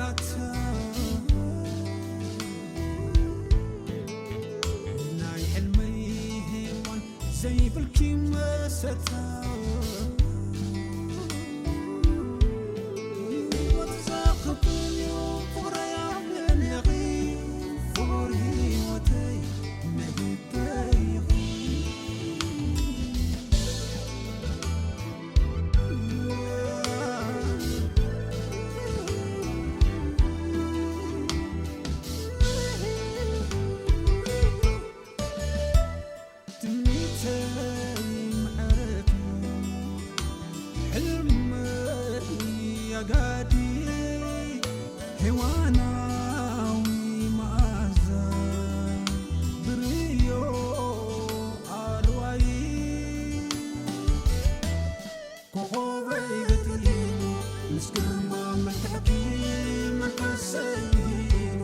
ኣታ ናይ ሕልመይ ሄዋን ዘይብልኪ መሰታ ህይወት ዘኽብን እዩ ፍቕረይ ኣብልዕሌኺ ፍቕር ህይወተይ መግበይ ኢኺ። ትምኒተይ ምዕረት ሕልመይ ኣጋዲ ሄዋናዊ መኣዛ ብርዮ ኣልዋይ ኮኾበይ ገጢሙ ምስ ግርማ መልክዕኪ መንፈሰይ ሂኑ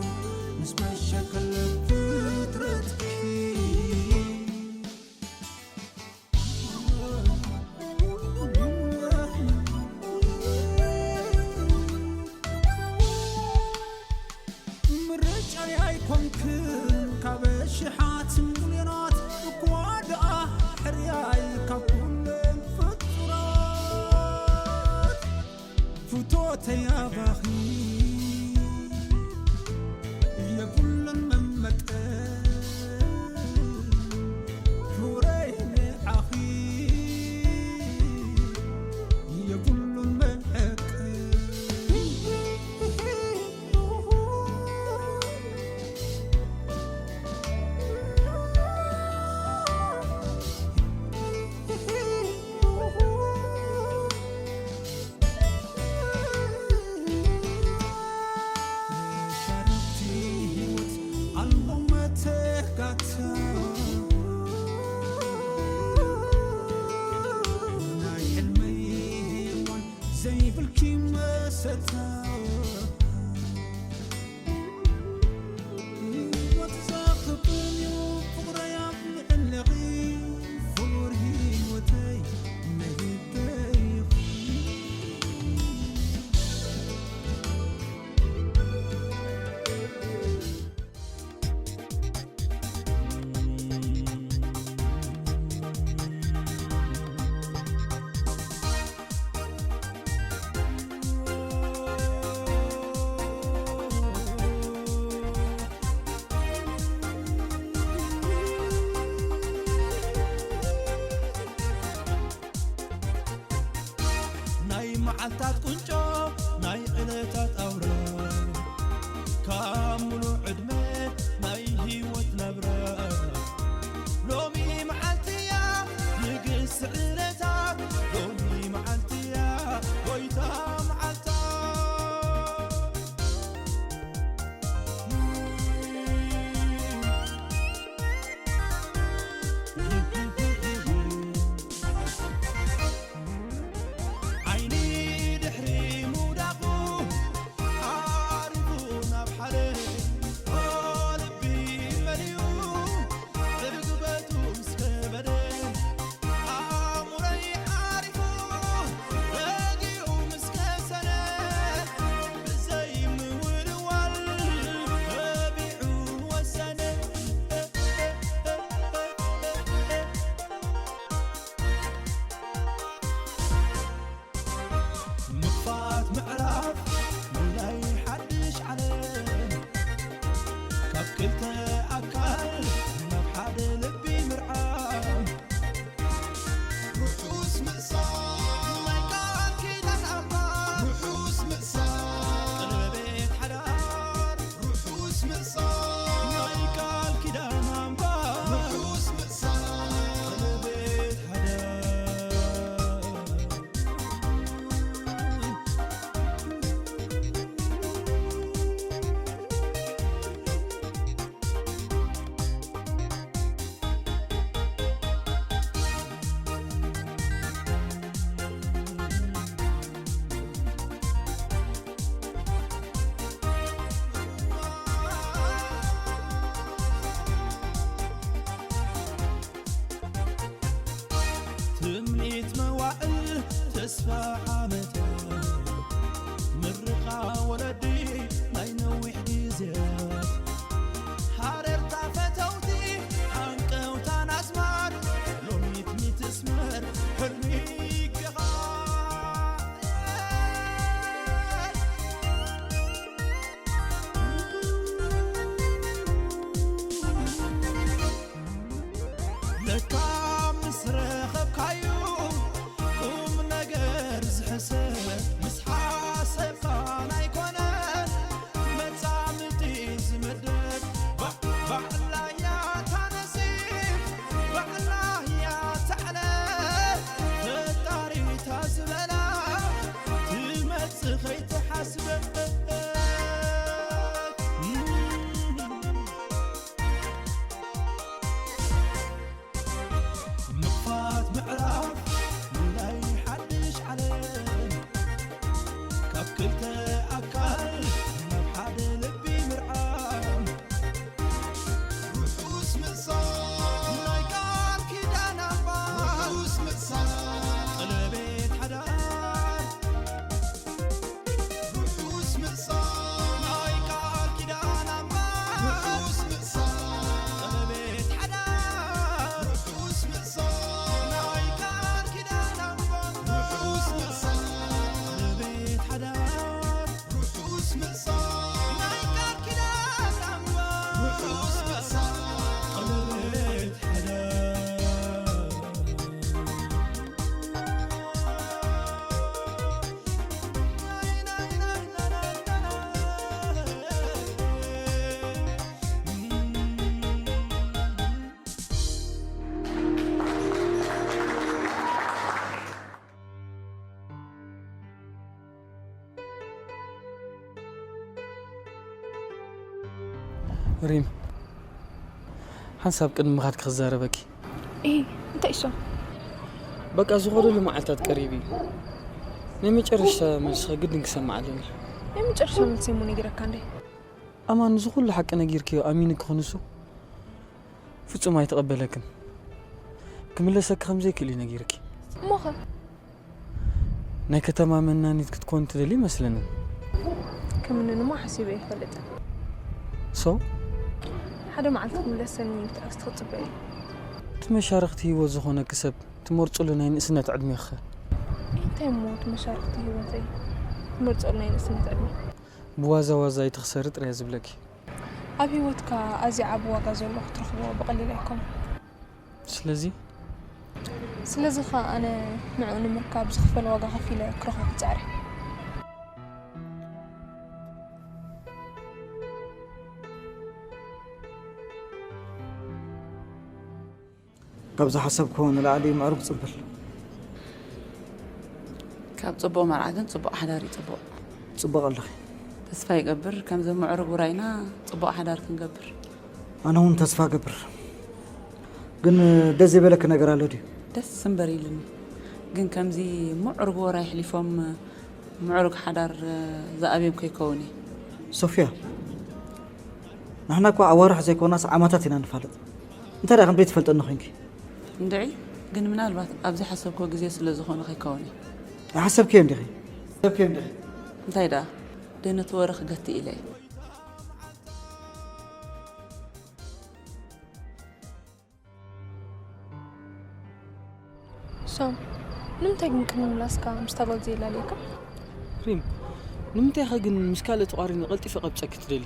ምስ መሸከለ ፍጥረትኪ ምርጫይ ኣይኮንክን ካብ ሽሓት ሚልዮናት እኳ ደኣ ሕርያይ ካብ ኩለን ፍጡራት ፍቶተይ ኣባኺ የብሉን መመጠን ፍቕረይ ንዓኺ የብሉን መዐቀን። ሻረቲ ህይወት ኣልቦ መተካእታ ናይ ሕልመይ ሄዋን ዘይብልኪ መሰታ ህይወት ዘኽብን እዩ ፍቕረይ ኣብ ልዕሌኺ ፍቕር ህይወተይ መግበይ ኢኺ። ናይ መዓልታት ቁንጮ ናይ ዕለታት ኣውራ ካብ ሙሉእ ዕድመ ናይ ህይወት ናብራ ሎሚ መዓልቲ እያ ንግስቲ ዕለታት ሎሚ መዓልቲ እያ ጎይታ መዓልታ ዓይኒ ድሕሪ ከይትሓስበ ምኽፋት ምዕራፍ ናይ ሓድሽ ዓለም ካብ ክልተ ኣካል ናብ ሓደ ልቢ ምርዓም ርሑስ ምሳል ናይ ቃል ኪዳን ኣምባር ርሑስ ምሳል ቀለቤት ሓዳር ርሑስ ምሳል ናይ ቃል ኪዳን ኣምባር ርሑስ ምሳል ቀለቤት ሓዳር ርሑስ ምሳል ናይ ቃል ኪዳን ኣምባር ርሑስ ምሳል ቀለቤት ሓዳር ርሑስ ምሳል ናይ ቃል ኪዳን ኣምባር ርሑስ ምሳል ቀለቤት ሓዳር ሪም፣ ሓንሳብ ቅድሚ ምኻድኪ ክዛረበኪ። እሂ፣ እንታይ እሱ? በቃ ዝኸደሉ መዓልታት ቀሪቡ እዩ። ናይ መጨረሽታ መልስኺ ግድን ክሰምዕ ኣለኒ። ናይ መጨረሻ መልሲ እሞ ነጊረካ እንዴ? ኣማን፣ ንዚ ኩሉ ሓቂ ነጊርክዮ ኣሚኑ ክኽንሱ ፍጹም ኣይተቐበለክን። ክምለሰኪ ከም ዘይክእል እዩ ነጊርኪ። እሞኸ? ናይ ከተማ መናኒት ክትኮን ትደሊ ይመስለኒ። ከምንንሞ ሓሲበ ይፈልጥ። So? ሓደ መዓልቲ ክምለሰኒ ብትዕግስቲ ክጽበ እየ። እቲ መሻርኽቲ ህይወት ዝኾነኪ ሰብ ትመርጽሉ ናይ ንእስነት ዕድሜኺኸ? እንታይ እሞ እቲ መሻርኽቲ ህይወተይ ትመርጸሉ ናይ ንእስነት ዕድመ? ብዋዛ ዋዛ ኣይትኽሰሪ ጥራይ ዝብለኪ። ኣብ ህይወትካ ኣዝዩ ዓቢ ዋጋ ዘሎ ክትረኽቦ ብቐሊል ኣይኮነን። ስለዚ ስለዚ ኸኣ ኣነ ንዕኡ ንምርካብ ዝኽፈል ዋጋ ከፊለ ክረኽቦ ክጽዕር እየ። ካብ ዝሓሰብክዎ ንላዕሊ ምዕሩግ ጽንብል። ካብ ጽቡቕ መርዓ ግን ጽቡቕ ሓዳር እዩ ጽቡቕ። ጽቡቕ ኣለኺ። ተስፋ ይገብር ከምዚ ምዕሩግ ውራይና ጽቡቕ ሓዳር ክንገብር። ኣነ እውን ተስፋ እገብር። ግን ደስ ዘይበለኪ ነገር ኣሎ ድዩ? ደስ እምበር ኢሉኒ። ግን ከምዚ ምዕሩግ ውራይ ኣሕሊፎም ምዕሩግ ሓዳር ዝኣብዮም ከይከውን እዩ። ሶፍያ፣ ንሕና እኮ ኣዋርሕ ዘይኮናስ ዓመታት ኢና ንፋለጥ። እንታይ ደኣ ክንደይ ትፈልጠኒ ኮንኪ? እንድዒ፣ ግን ምናልባት ኣብ ዘይሓሰብክዎ ግዜ ስለ ዝኾነ ከይከውን እዩ። ኣይሓሰብክዮን ዲኺ? ሓሰብክዮ እንዲኺ? እንታይ ደኣ፣ ደይ ነቲ ወረ ክገትእ ኢለ እየ። ሳም፣ ንምንታይ ግን ቅድሚ ምላስካ ምስታ ጓል ዘየላለየካ? ሪም፣ ንምንታይ ኢኻ ግን ምስ ካልእ ተቋሪነ ቀልጢፈ ቀብጸኪ ትደሊ?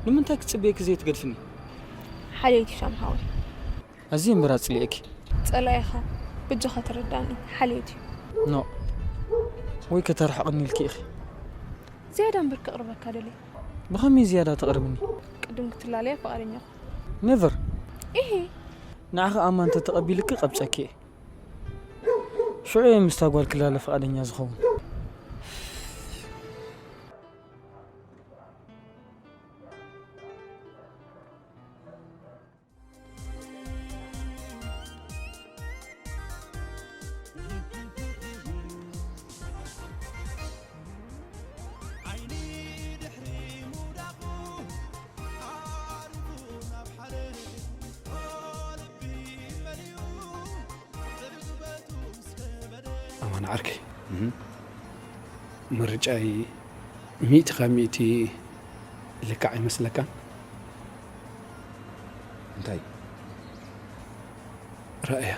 ንምንታይ ክጽበየኪ ዘይትገድፍኒ? ሓልዮት እዩ ሳም ሓወይ። ኣዝየ እምበር ኣጽሊኤኪ። ጸላኢኻ በጃኻ ተረዳእኒ፣ ሓልዮት እዩ። ኖእ፣ ወይ ከተርሕቕኒ ኢልኪ ኢኺ። ዝያዳ እምበር ከቕርበካ ደልየ። ብኸመይ ዝያዳ ተቕርብኒ? ቅድም ክትላለያ ፍቓደኛ ኩን። ነቨር። ኢሂ። ንዓኺ ኣማን ተተቐቢልኪ ቀብጸኪ እየ። ሽዑ እየ ምስታ ጓል ክላለ ፍቓደኛ ዝኸውን። ኣማን ዓርከይ፣ ምርጫይ ሚእቲ ካብ ሚእቲ ልክዕ ኣይመስለካን? እንታይ? ራእያ።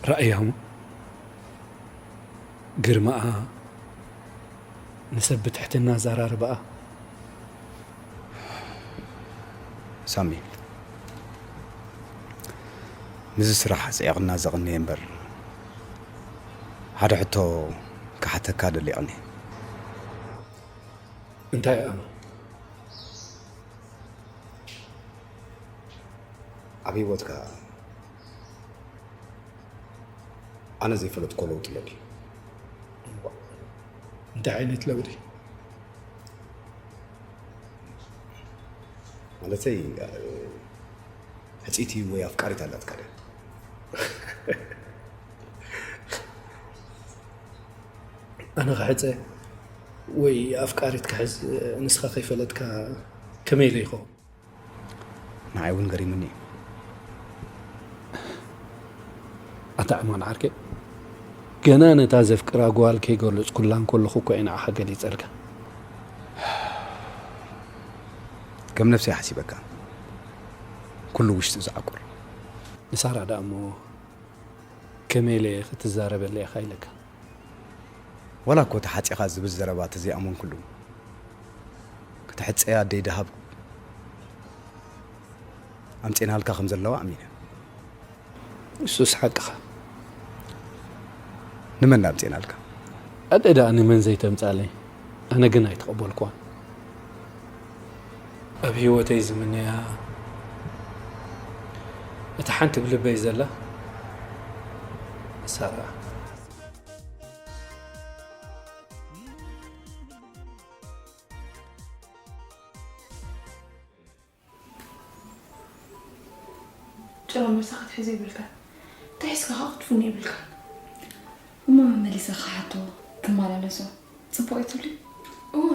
ራእያሙ ግርማኣ ንሰብ ብትሕትና ኣዘራርባኣ። ሳሚ፣ ምስዚ ስራሕ ኣጽዒቕና ዘቕንየ እምበር፣ ሓደ ሕቶ ክሓተካ ደሊቕኒ። እንታይ ኣማ? ኣብ ህይወትካ ኣነ ዘይፈለጥኮ ለውጢ ኣሎ ድዩ? እንታይ ዓይነት ለውጢ? ማለተይ፣ ሕፅይቲ ወይ ኣፍቃሪት ኣላትካ ድያ? ኣነ ክሕፀ ወይ ኣፍቃሪት ክሕዝ ንስኻ ከይፈለጥካ ከመይ ኢለ ይኸውን? ንዓይ እውን ገሪሙኒ እዩ። ኣታ ኣማን ዓርከይ፣ ገና ነታ ዘፍቅራ ጓል ከይገለጽኩላ እንከለኹ እኮ እየ ንዓኻ ገሊጸልካ። ከም ነፍሰይ ሓሲበካ፣ ኩሉ ውሽጢ ዝዓቁር። ንሳራ ደኣ እሞ ከመይ ኢለ ክትዛረበለይ ኢኻ ኢለካ? ዋላ እኮ ተሓፂኻ ዝብል ዘረባ ተዘይኣመንኩሉ፣ ክትሕፀያ ኣደይ ደሃብ ኣምፂእናልካ ከም ዘለዋ ኣሚነ። እሱስ ሓቅኻ። ንመን ኣምፂእናልካ? ኣደ ደኣ ንመን ዘይተምጻለይ? ኣነ ግን ኣይተቐበልኩዋን። ኣብ ህይወተይ ዝምነያ እታ ሓንቲ ብልበይ ዘላ ሳራ። ጭራ ምሳኻ ክትሕዞ የብልካን። እንታይ ሒዝካ ኸኣ ክትፍኖ የብልካን። እሞ መመሊሰ ክሓቶ ክመላለሶ ጽቡቕ እዩ ትብሊ? እወ፣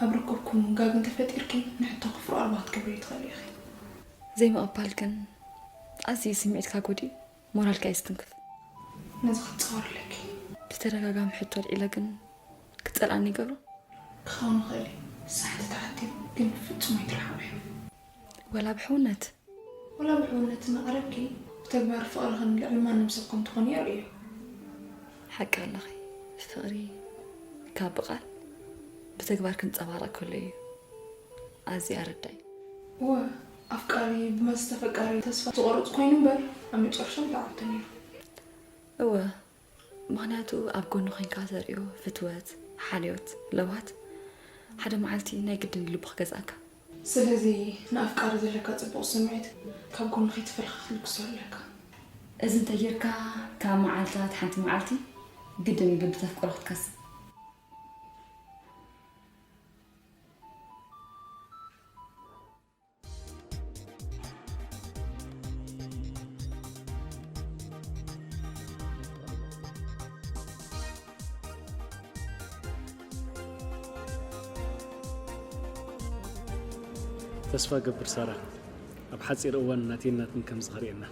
ኣብ ርክብኩም ጋግ እንተፈጢርኪ ንሕቶ ክፍሮ ኣልባ ክትገብርዮ ትኽእሊ ኢኺ። ዘይምቕባል ግን ኣዝዩ ስምዒትካ ጎዲኡ ሞራልካ እዩ ዝትንክፍ። ነዚ ክትጻወር ኣለኪ። ብተደጋጋሚ ሕቶ ኣልዒለ ግን ክጸልኣኒ ይገብሮ። ክኸውን ይኽእል እዩ። ሳሕቲ ተዓቲቡ ግን ፍጹም ኣይትርሓቕዮ። ወላ ብሕውነት ወላ ብሕውነት እናቐረብኪ ብተግባር ፍቕርኽን ልዕሊ ማንም ሰብ ከም ትኾኒ የርእዮ። ሓቂ ኣለኺ። ፍቕሪ ካብ ብቓል ብተግባር ክንጸባረቕ ከሎ እዩ ኣዝዩ ኣረዳኢ። እወ፣ ኣፍቃሪ ብመስተ ፈቃሪ ተስፋ ዝቖርጽ ኮይኑ እምበር ኣብ መጨረሻ ምተዓወተ ነይሩ። እወ፣ ምኽንያቱ ኣብ ጎኑ ኮይንካ ተርእዮ ፍትወት፣ ሓልዮት፣ ለውሃት ሓደ መዓልቲ ናይ ግድን ልቡ ክገዝኣካ። ስለዚ ንኣፍቃሪ ዘለካ ጽቡቕ ስምዒት ካብ ጎኑ ከይተፈልካ ክትልግሶ ኣለካ። እዚ እንተጌርካ ካብ መዓልታት ሓንቲ መዓልቲ ግድን እዩ ልቢ ተፍቅሮ ክትከስብ። ተስፋ ገብር ሳራ ኣብ ሓፂር እዋን ናተይን ናትን ከም ዝኽርየና።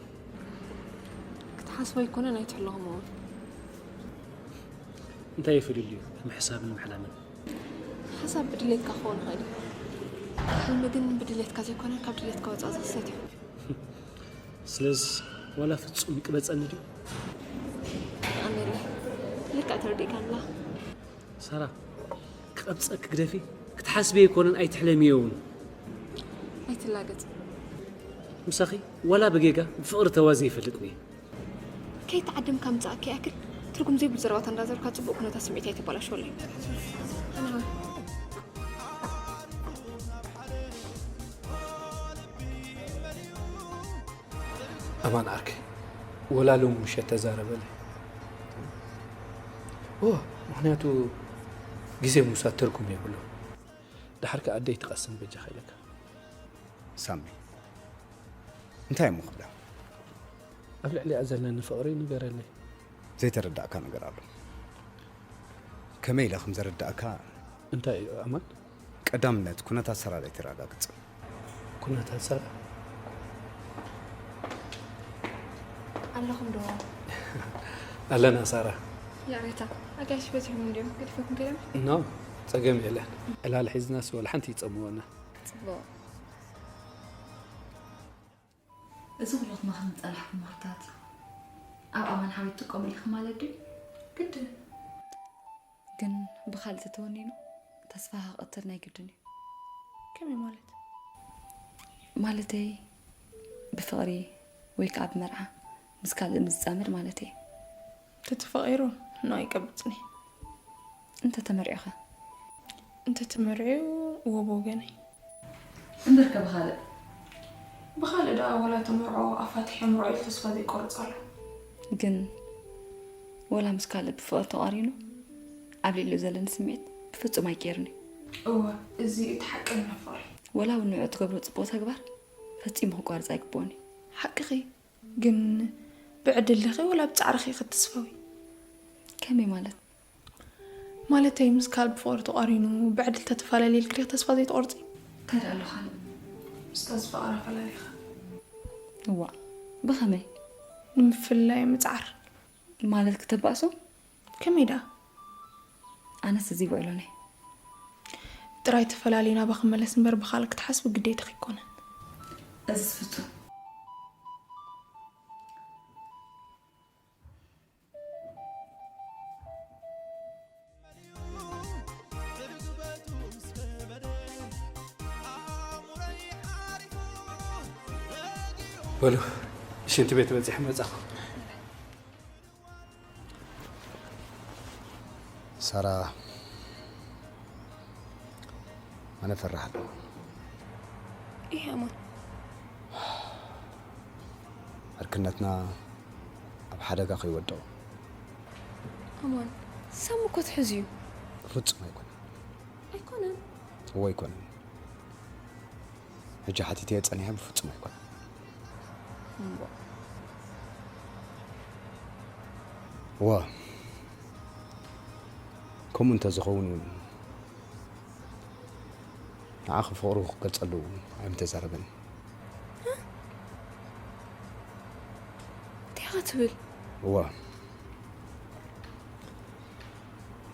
ክትሓስቦ ኣይኮነን ኣይትሕለኹም እውን። እንታይ ይፈልልዩ ምሕሳብን ምሕላምን? ሓሳብ ብድሌትካ ክኸውን ይኽእል እዩ። ሕልሚ ግን ብድሌትካ ዘይኮነ ካብ ድሌትካ ወፃእ ዝኽሰት እዩ። ስለዚ ዋላ ፍጹም ይቅበጸኒ ድዩ? ኣሜለ ልክዕ ተረዲእካ ኣላ። ሳራ ክቐብጸ ክግደፊ ክትሓስቢ ኣይኮነን ኣይትሕለምዮ እውን። ኣይትላገጽ። ምሳኺ ዋላ ብጌጋ ብፍቕሪ ተዋዚ ይፈልጥኒ። ከይተዓደምካ ምጻእካ ይኣክል ትርጉም ዘይብሉ ዘረባታት እንዳዘርካ ጽቡቕ ኩነታት ስምዒት ኣይተባላሽወለይ። ኣማን ዓርከይ ወላ ሎም ምሸት ተዛረበለ። ኦ ምክንያቱ ግዜ ምውሳድ ትርጉም የብሉ። ድሓር ከኣ ኣደይ ትቐስን በጃኻ ኢለካ። ሳሚ እንታይ እሞ ክብላ? ኣብ ልዕሊኣ ዘለኒ ፍቕሪ ንገረለይ። ዘይተረዳእካ ነገር ኣሎ። ከመይ ኢለ ከም ዘረዳእካ? እንታይ እዩ ኣማን? ቀዳምነት ኩነታት ሰራላይ ተረጋግጽ። ኩነታት ሰራ ኣለኹም ዶ? ኣለና ሳራ። ያሬታ ኣጋሽ በዚሖም እንዲዮም ገዲፈኩም ከይዶም? ኖ ጸገም የለን። ዕላል ሒዝናስ ወላ ሓንቲ ይጸምወና። ጽቡቕ። እዚ ኩሉ ክትመኽርኒ ዝጸናሕኩም ምኽርታት ኣብ ኣማን ሓወይ ትጥቀሙ ኢኹም ማለት ድዩ? ግድን። ግን ብኻልእ ተተወኒኑ ተስፋ ክቐትል ናይ ግድን እዩ። ከመይ ማለት? ማለተይ ብፍቕሪ ወይ ከዓ ብመርዓ ምስ ካልእ ምስ ዝጻመድ ማለተይ። ተተፋቒሩ ንዓይ ይቀብጽኒ። እንተ ተመርዒኸ? እንተ ተመርዒዩ እወ ብወገነይ። እምበርከ ብኻልእ? ብኻልእ ደኣ ወላ ተመርዖ ኣፋቲሐ ምርዖ ኢሉ ተስፋ ዘይቆርጽ ኣሎ። ግን ወላ ምስ ካልእ ብፍቕሪ ተቓሪኑ ኣብ ልዕሊኡ ዘለኒ ስምዒት ብፍጹም ኣይቀየርን እዩ። እወ፣ እዚ እቲ ሓቀኛ ፍቕሪ። ወላ እውን ንዕኡ ትገብሮ ጽቡቕ ተግባር ፈጺሙ ክቋርጽ ኣይግብኦን እዩ። ሓቅኺ፣ ግን ብዕድል ዲኺ ወላ ብጻዕርኺ ኢኺ ትስፈዊ? ከመይ ማለት? ማለተይ፣ ምስ ካልእ ብፍቕሪ ተቓሪኑ ብዕድል ተተፈላለየ ኢልኪ ዲኺ ተስፋ ዘይትቖርጺ? እንታይ ደኣ ኣሎ ካልእ? ምስታ ዝፈቐራ ፈላሊኻ። እዋእ፣ ብኸመይ? ንምፍልላይ ምጽዓር። ማለት ክተባእሶ? ከመይ ደኣ? ኣነስ እዚ ውዕሎን እየ። ጥራይ ተፈላልዩ ናባ ክመለስ እምበር ብኻልእ ክትሓስቢ ግዴታኺ ኣይኮነን። እዚ ዝፍቱ። በሉ፣ ሽንቲ ቤት በጺሐ መጻኹ። ሳራ፣ ኣነ እፈርሕ ኣለኹ። ይሄ ኣማን። ዕርክነትና ኣብ ሓደጋ ከይወድቕ። ኣማን፣ ሳሚ እኮ ትሕዝ እዩ። ፍጹም ኣይኮነን። ኣይኮነን። እወ ኣይኮነን። ሕጂ ሓቲተዮ ጸኒሐ፣ ብፍጹም ኣይኮነን። እምቦ። እወ። ከምኡ እንተዝኸውን እውን ንዓኺ ፍቕሩ ክገልጸሉ ኣይምተዛረበን። እንታይ ኢኻ ትብል? እወ።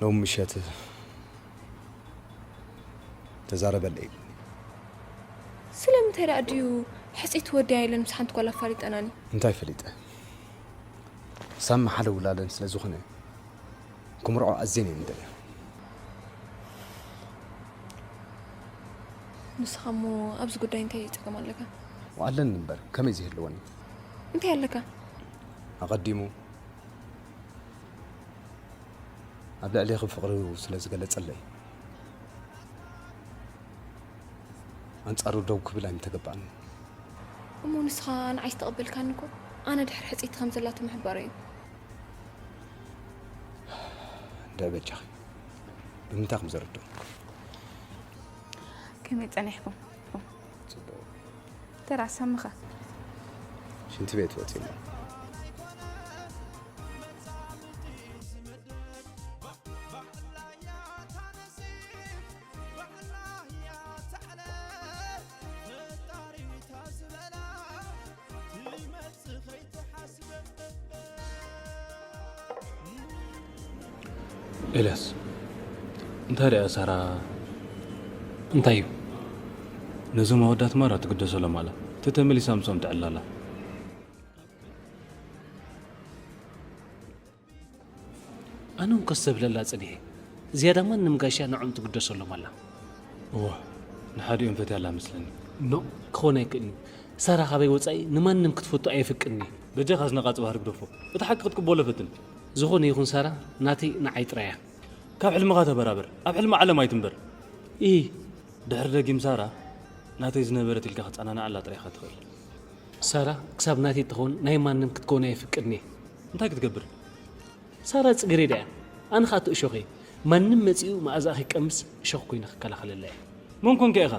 ሎም ምሸት ተዛረበለይ። ስለምንታይ ደኣ ድዩ ሕጽይቲ ወዲ ኣይለን ምስ ሓንቲ ጓል ኣፋሊጠናኒ? እንታይ ፈሊጠ? ሳሚ ሓደ ውላለን ስለ ዝኾነ ክምርዖ ኣዝየን እየ ንደልያ። ንስኻ እሞ ኣብዚ ጉዳይ እንታይ ጸገም ኣለካ? ኣለኒ እምበር ከመይ ዘይህልወኒ? እንታይ ኣለካ? ኣቐዲሙ ኣብ ልዕሌኺ ፍቕሩ ስለ ዝገለጸለይ፣ ኣንጻሩ ደው ክብል ኣይምተገባኣኒ። እሞ ንስኻ ንዓይ ዝተቐበልካኒ እኮ ኣነ ድሕሪ ሕጽይቲ ከም ዘላቶ ምሕባረይ እዩ። እንድዒ በጃኺ፣ ብምንታይ ከም ዘረድኦ? ከመይ ጸኒሕኩም? ጽቡቕ። ተራ ሳምኻ? ሽንቲ ቤት ወጺና። ኤልያስ፣ እንታይ ደኣ ሳራ? እንታይ እዩ? ነዞም ኣወዳት ማራ ትግደሰሎም ኣላ። ተተመሊሳ ምስኦም ትዕልል ኣላ። ኣነ እውን ከስ ዘብለላ ጸኒሐ። ዝያዳ ማንም ጋሻ ንዕኦም ትግደሰሎም ኣላ። እወ፣ ንሓዲኦም ፈትያ ኣላ መስለኒ። ኖ፣ ክኾን ኣይክእልን እዩ። ሳራ ካባይ ወጻኢ ንማንም ክትፈቱ ኣየፍቅድን እየ። በጃኻ ዝነቓጽ ባህሪ ግደፎ። እቲ ሓቂ ክትቅበሎ ፈትን። ዝኾነ ይኹን ሳራ ናተይ ንዓይ ጥራይ እያ። ካብ ሕልምኻ ተበራበር። ኣብ ሕልሚ ዓለም ኣይትንበር። ኢሂ፣ ድሕሪ ደጊም ሳራ ናተይ ዝነበረት ኢልካ ክጸናንዓላ ጥራይ ኢኻ ትኽእል። ሳራ ክሳብ ናተይ እትኸውን ናይ ማንም ክትከውን ኣየፍቅድን እየ። እንታይ ክትገብር? ሳራ ጽጌረዳ እያ። ኣነ ኸኣ እቲ እሾኽ እየ። ማንም መጺኡ መኣዛኣ ከይቀምስ እሾኽ ኮይነ ክከላኸለላ እየ። መን ኮንካ ኢኻ?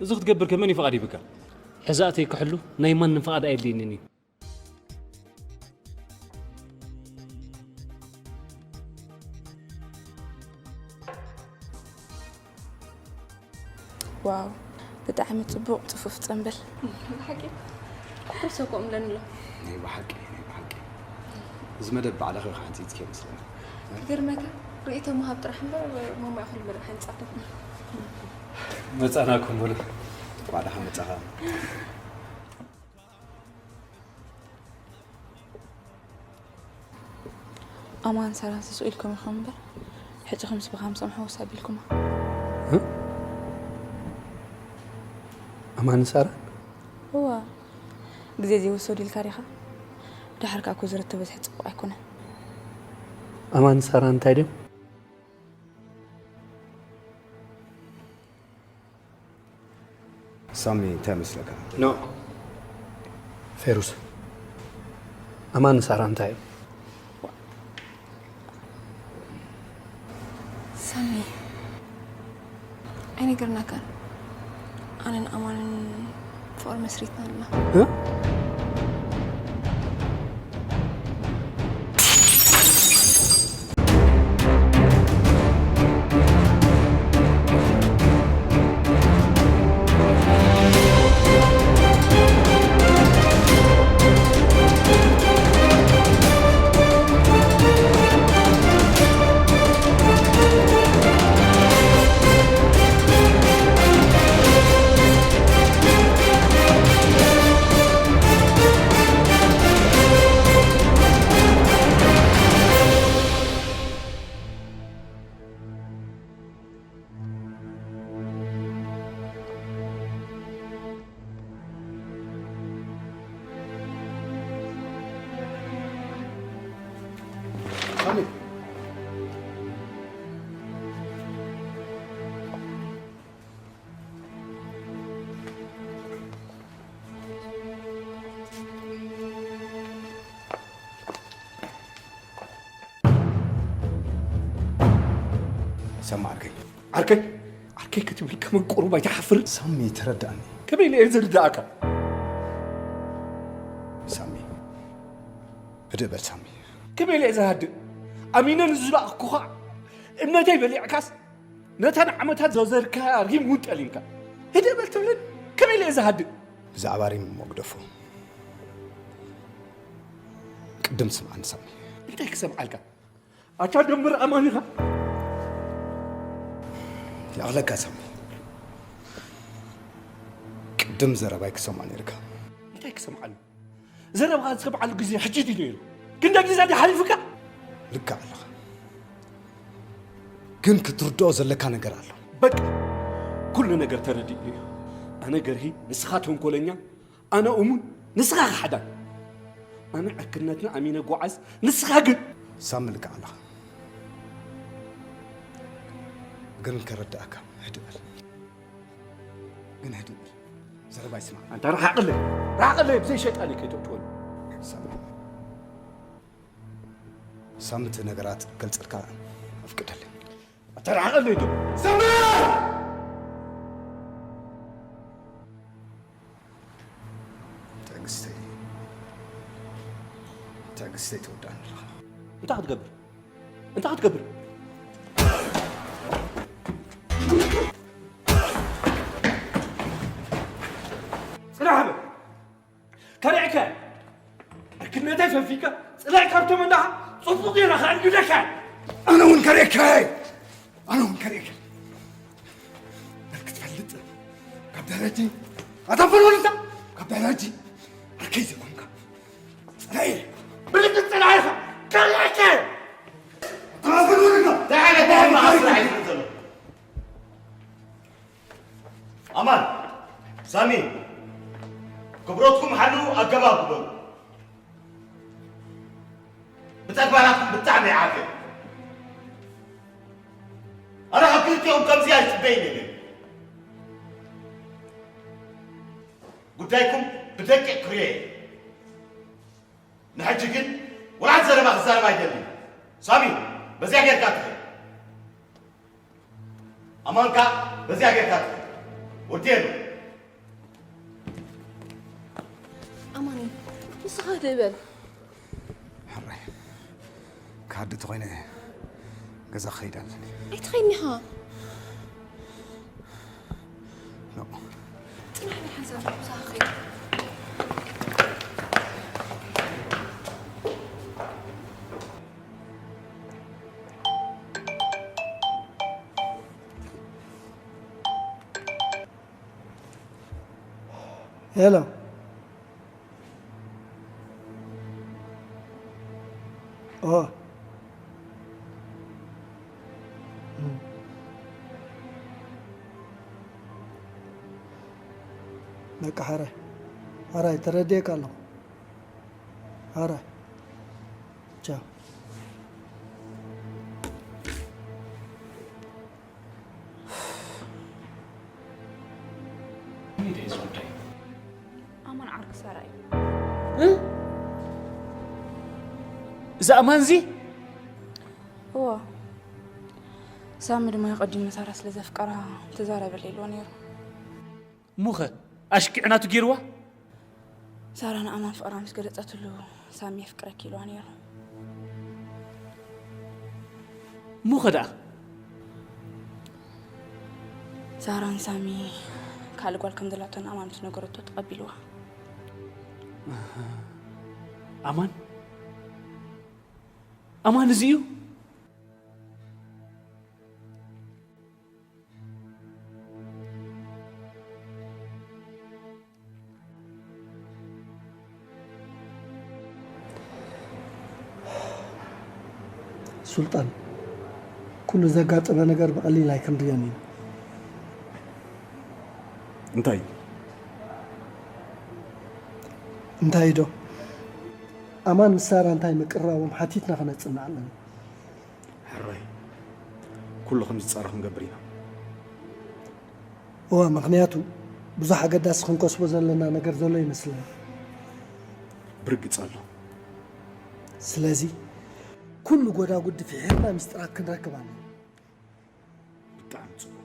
እዚ ክትገብር ከ መን እዩ ፍቓድ ሂብካ? ሕዛእተይ ክሕሉ ናይ ማንም ፍቓድ ኣየድልየንን እዩ። ዋው፣ ብጣዕሚ ጽቡቕ ጽፉፍ ጽምብል። ብሓቂ ኩሉ ሰብ ከምኡ እብለኒ ኣሎ። ናይ ብሓቂ፣ ናይ ብሓቂ። እዚ መደብ ባዕልኺ ኢኺ ሓንጺጽክዮ መስለኒ። ክገርመካ፣ ርእይቶ ምሃብ ጥራሕ እምበር፣ ማማ እያ ኩሉ መደብ ሓንጻቶ። መጻናኩም በሉ። እንኳዕ ደሓን መጻኻ። ኣማን ሳራን ስሱቕ ኢልኩም ኢኹም እምበር፣ ሕጂ ከምስ ብኻምሶም ሕውስ ኣቢልኩማ። እ? ኣማን ሳራ? እዋ፣ ግዜ ዘይወሰዱ ኢልካ ዲኻ? ደሓር ከኣ እኮ ዝረተበ ዝሕጽ ጽቡቕ ኣይኮነን። ኣማን ሳራ እንታይ ድዮም? ሳሚ፣ እንታይ ይመስለካ? ኖ። ፌሩስ፣ ኣማን ሳራ እንታይ እዩ? ጌርና ከ ኣነን ኣማንን ፍቕሪ መስሪትና ኣለና። ሰማ ዓርከይ፣ ዓርከይ፣ ዓርከይ ክትብል ከመን ቁሩብ ኣይትሓፍርን? ሳሚ ተረዳእኒ። ከመይ ኢለ እየ ዝርዳእካ? ሳሚ፣ ህድእ በል ሳሚ። ከመይ ኢለ እየ ዝሃድእ? ኣሚነ ንዝለኣኽኩኻ እምነተይ በሊዕካስ ነታ ንዓመታት ዘዘርካያ ሪም እውን ጠሊምካ። ህድእ በል ትብልን? ከመይ ኢለ እየ ዝሃድእ? ብዛዕባ ሪም እሞ ግደፎ። ቅድም ስምዓኒ ሳሚ። እንታይ ክሰምዓልካ? ኣታ ደምር ኣማን ኢኻ። ይኣኽለካ ሳሚ። ቅድም ዘረባይ ክሰምዖ ነይርካ። እንታይ ክሰምዓሉ? ዘረባኻ ዝሰምዓሉ ግዜ ሕጂ ድዩ ነይሩ? ክንደይ ግዜ ድዩ ሓሊፉካ? ልክዕ ኣለኻ። ግን ክትርድኦ ዘለካ ነገር ኣሎ። በቃ ኩሉ ነገር ተረዲእኒ እዩ። ኣነ ገርሂ፣ ንስኻ ተንኮለኛ፣ ኣነ እሙን፣ ንስኻ ከሓዳን። ኣነ ዕርክነትና ኣሚነ ጓዓዝ፣ ንስኻ ግን ሳሚ ልክዕ ኣለኻ። ግን ከረድኣካ ህድእ በል። ግን ህድእ በል። ዘረባይ ስማዕ። ኣንታ ርሓቕለይ፣ ርሓቕለይ፣ ብዘይ ሸይጣን ከይተእትወኒ። ሳሚ፣ ሳሚ እቲ ነገራት ክገልጸልካ ኣፍቅደለይ። ኣንታ ርሓቐለይ ዶ። ሳሚ! ትዕግስተይ፣ ትዕግስተይ ትወድኣኒ ኣለኻ። እንታይ ክትገብር? እንታይ ክትገብር? ጽናሕ በል። ከሪዕካ። ዕርክነተይ ፈፊካ ጽላኢ ካብቶም እንዳኻ ጽቡቕ ጌራ ከዕንግደካ። ኣነ እውን ከሪዕካ። ኣነ እውን ከሪዕካ። መን ክትፈልጥ? ካብ ደረጀ ኣታ ፈኖልታ ካብ ደረጀ ኣርከይ ዘይኮንካ። ጽላኢ ብልጭ ጽላኢኻ ከሪዕካ። ኣታ ፈኖልታ እንታይ ዓይነት ናይ መዓስ ስራሕ እዩ ዘሎ? ኣማን፣ ሳሚ፣ ክብረትኩም ሓልዉ፣ ኣገባብ ግበሩ። ብተግባራትኩም ብጣዕሚ ይዓገ። ኣነ ካብ ክልቲኦም ከምዚ ኣይጽበይን እየ ነይሩ። ጉዳይኩም ብደቂቕ ክሪኦ እየ። ንሕጂ ግን ወላ ሓንቲ ዘረባ ክዛረብ ኣይደልን። ሳሚ፣ በዚኣ ጌርካ ትኸድ። ኣማን ከኣ በዚኣ ጌርካ ትኸድ። ወዲ የሎ። ኣማኒ፣ ንስኻ ህድእ በል። ሕራይ፣ ክሃድእ ተኾይነ ገዛ ክኸይድ ኣለኒ። ኣይትኸይድን ኢኻ። ኖ። ጽናሕ፣ ናይ ሓንሳብ ምሳኻ ክኸይድ። ሄሎ። ኦ። እም። በቃ፣ ሕራይ፣ ሕራይ፣ ተረዲኤካ ኣለኹ። ሕራይ። ቻው። ኣማን ዓርኪ ሰራይ። እዚ ኣማን እዚ? እዎ። ሳሚ ድማ ኣቐዲሙ ንሳራ ስለ ዘፍቀራ ተዛረበለይ ኢልዎ ነይሩ። እሞኸ ኣሽኪዕ ናቱ ገይርዋ? ሳራ ንኣማን ፍቕራ ምስ ገለጸትሉ፣ ሳሚ የፍቅረኪ ኢልዋ ነይሩ። እሞኸ ደኣ? ሳራ ንሳሚ ካልእ ጓል ከም ዘላቶ ንኣማን ምስ ነገረቶ ተቐቢልዋ። ኣማን? ኣማን እዚ እዩ? ሱልጣን፣ ኩሉ ዘጋጠመ ነገር ብቐሊል ኣይክንሪኦን ኢና። እንታይ? እንታይ ዶ? ኣማን ምስ ሳራ እንታይ ምቅርራቦም ሓቲትና ክነጽንዕ ኣለና። ሕራይ፣ ኩሉ ከም ዝጻረ ክንገብር ኢና። እወ፣ ምኽንያቱ ብዙሕ ኣገዳሲ ክንከስቦ ዘለና ነገር ዘሎ ይመስለኒ። ብርግጽ ኣሎ። ስለዚ፣ ኩሉ ጎዳጉዲ ፍሒርና ምስጢራት ክንረክብ ኣለና። ብጣዕሚ ጽቡቕ።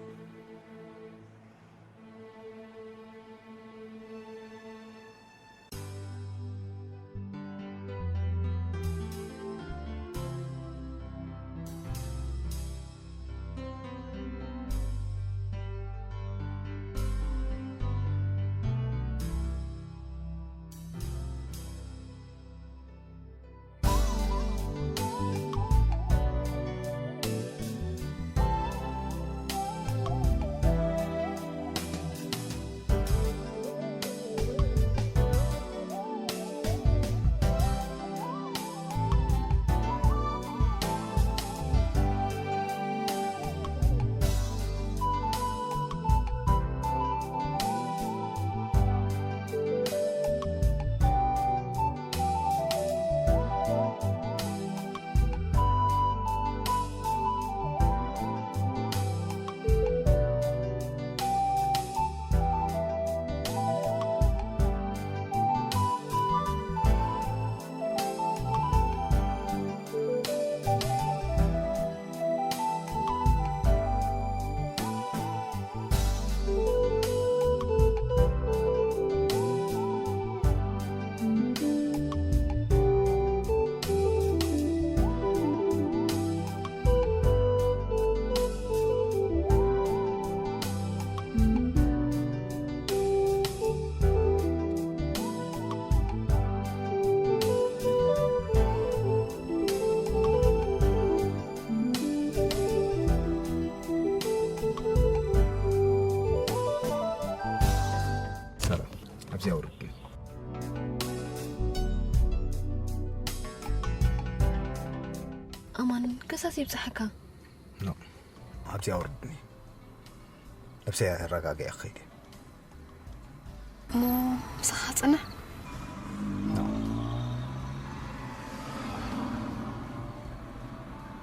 ሰላም፣ ኣብዚ ኣውርድ። ኣማን፣ ከሳስ ይብጽሓካ። ኖ፣ ኣብዚ ኣውርድኒ። ነብሰይ ኣረጋግዐ ክኸይድ እየ። እሞ ምሳኻ ጽንሕ። ኖ።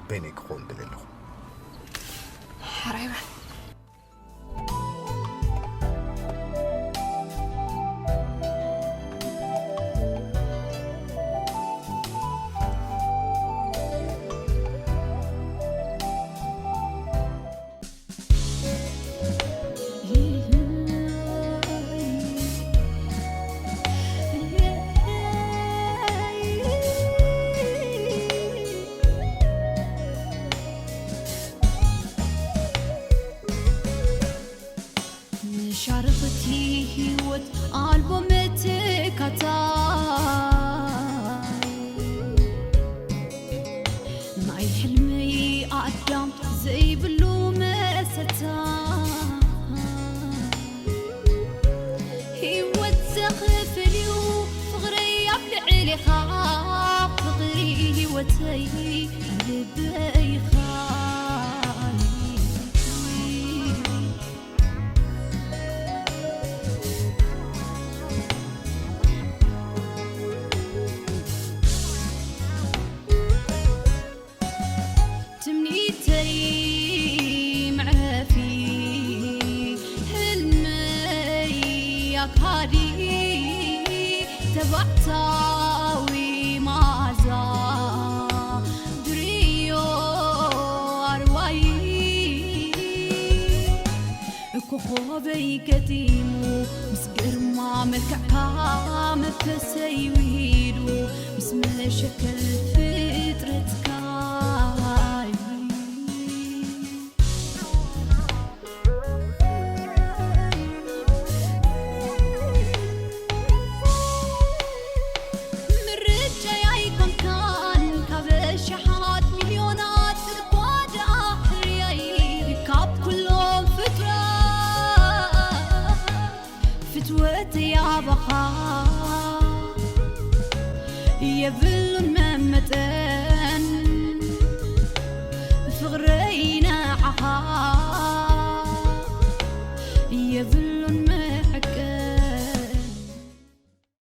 በይነይ ክኸውን ደልየ ኣለኹ። ሕራይ በል። መሻርኽቲ ህይወት ኣልቦ መተካታይ፣ ናይ ሕልመይ ኣዳም ዘይብሉ መሰታይ። ህይወት ዘኽፍል እዩ ፍቕረይ ኣብ ልዕሌኻ፣ ፍቕሪ ህይወተይ ልበይኻ። ትምኒተይ መዕረፊ፣ ህልመይ ኣካሊ፣ ተባዕታዊ መኣዛ፣ ድርዮ ኣርዋይ። መልክዕካ መንፈሰይ ውሂዱ ምስ መሸከል ፍጥረትካ ምርጫይ ኣይኮንካን ካብ ኣሽሓት ሚልዮናት እኳ ደኣ ሕርያይ ካብ ኩሎም ፍጡራት ፍትወተይ ኣባኻ የብሉን መመጠን ፍቕረይ ንዓኻ የብሉን